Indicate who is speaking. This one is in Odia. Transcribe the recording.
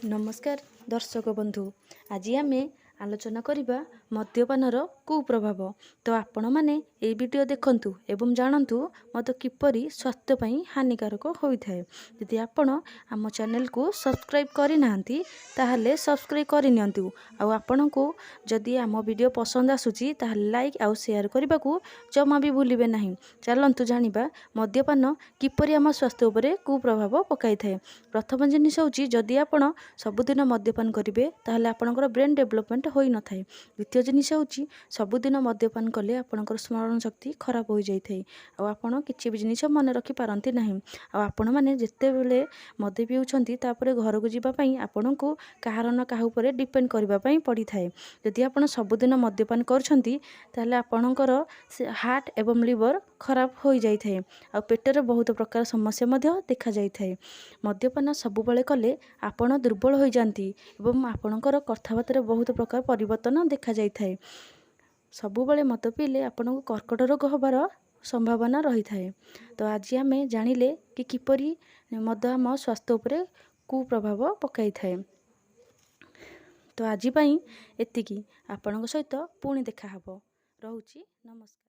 Speaker 1: ନମସ୍କାର ଦର୍ଶକ ବନ୍ଧୁ, ଆଜି ଆମେ ଆଲୋଚନା କରିବା ମଦ୍ୟପାନର କୁପ୍ରଭାବ। ତ ଆପଣମାନେ ଏଇ ଭିଡ଼ିଓ ଦେଖନ୍ତୁ ଏବଂ ଜାଣନ୍ତୁ ମଦ କିପରି ସ୍ୱାସ୍ଥ୍ୟ ପାଇଁ ହାନିକାରକ ହୋଇଥାଏ। ଯଦି ଆପଣ ଆମ ଚ୍ୟାନେଲକୁ ସବସ୍କ୍ରାଇବ୍ କରିନାହାନ୍ତି, ତାହେଲେ ସବସ୍କ୍ରାଇବ୍ କରିନିଅନ୍ତୁ। ଆଉ ଆପଣଙ୍କୁ ଯଦି ଆମ ଭିଡ଼ିଓ ପସନ୍ଦ ଆସୁଛି, ତାହେଲେ ଲାଇକ୍ ଆଉ ସେୟାର କରିବାକୁ ଜମା ବି ଭୁଲିବେ ନାହିଁ। ଚାଲନ୍ତୁ ଜାଣିବା ମଦ୍ୟପାନ କିପରି ଆମ ସ୍ୱାସ୍ଥ୍ୟ ଉପରେ କୁପ୍ରଭାବ ପକାଇଥାଏ। ପ୍ରଥମ ଜିନିଷ ହେଉଛି, ଯଦି ଆପଣ ସବୁଦିନ ମଦ୍ୟପାନ କରିବେ, ତାହେଲେ ଆପଣଙ୍କର ବ୍ରେନ୍ ଡେଭଲପମେଣ୍ଟ ହୋଇନଥାଏ। ଦ୍ୱିତୀୟ ଜିନିଷ ହେଉଛି, ସବୁଦିନ ମଦ୍ୟପାନ କଲେ ଆପଣଙ୍କର ସ୍ମରଣ ଶକ୍ତି ଖରାପ ହୋଇଯାଇଥାଏ ଆଉ ଆପଣ କିଛି ବି ଜିନିଷ ମନେ ରଖିପାରନ୍ତି ନାହିଁ। ଆଉ ଆପଣମାନେ ଯେତେବେଳେ ମଦ ପିଉଛନ୍ତି, ତାପରେ ଘରକୁ ଯିବା ପାଇଁ ଆପଣଙ୍କୁ କାହାର ନା କାହା ଉପରେ ଡିପେଣ୍ଡ କରିବା ପାଇଁ ପଡ଼ିଥାଏ। ଯଦି ଆପଣ ସବୁଦିନ ମଦ୍ୟପାନ କରୁଛନ୍ତି, ତାହେଲେ ଆପଣଙ୍କର ସେ ହାର୍ଟ ଏବଂ ଲିଭର ଖରାପ ହୋଇଯାଇଥାଏ ଆଉ ପେଟରେ ବହୁତ ପ୍ରକାର ସମସ୍ୟା ମଧ୍ୟ ଦେଖାଯାଇଥାଏ। ମଦ୍ୟପାନ ସବୁବେଳେ କଲେ ଆପଣ ଦୁର୍ବଳ ହୋଇଯାଆନ୍ତି ଏବଂ ଆପଣଙ୍କର କଥାବାର୍ତ୍ତାରେ ବହୁତ ପ୍ରକାର ପରିବର୍ତ୍ତନ ଦେଖାଯାଇଥାଏ। ସବୁବେଳେ ମଦ ପିଇଲେ ଆପଣଙ୍କୁ କର୍କଟ ରୋଗ ହେବାର ସମ୍ଭାବନା ରହିଥାଏ। ତ ଆଜି ଆମେ ଜାଣିଲେ କି କିପରି ମଦ ଆମ ସ୍ୱାସ୍ଥ୍ୟ ଉପରେ କୁପ୍ରଭାବ ପକାଇଥାଏ। ତ ଆଜି ପାଇଁ ଏତିକି। ଆପଣଙ୍କ ସହିତ ପୁଣି ଦେଖାହେବ। ରହୁଛି, ନମସ୍କାର।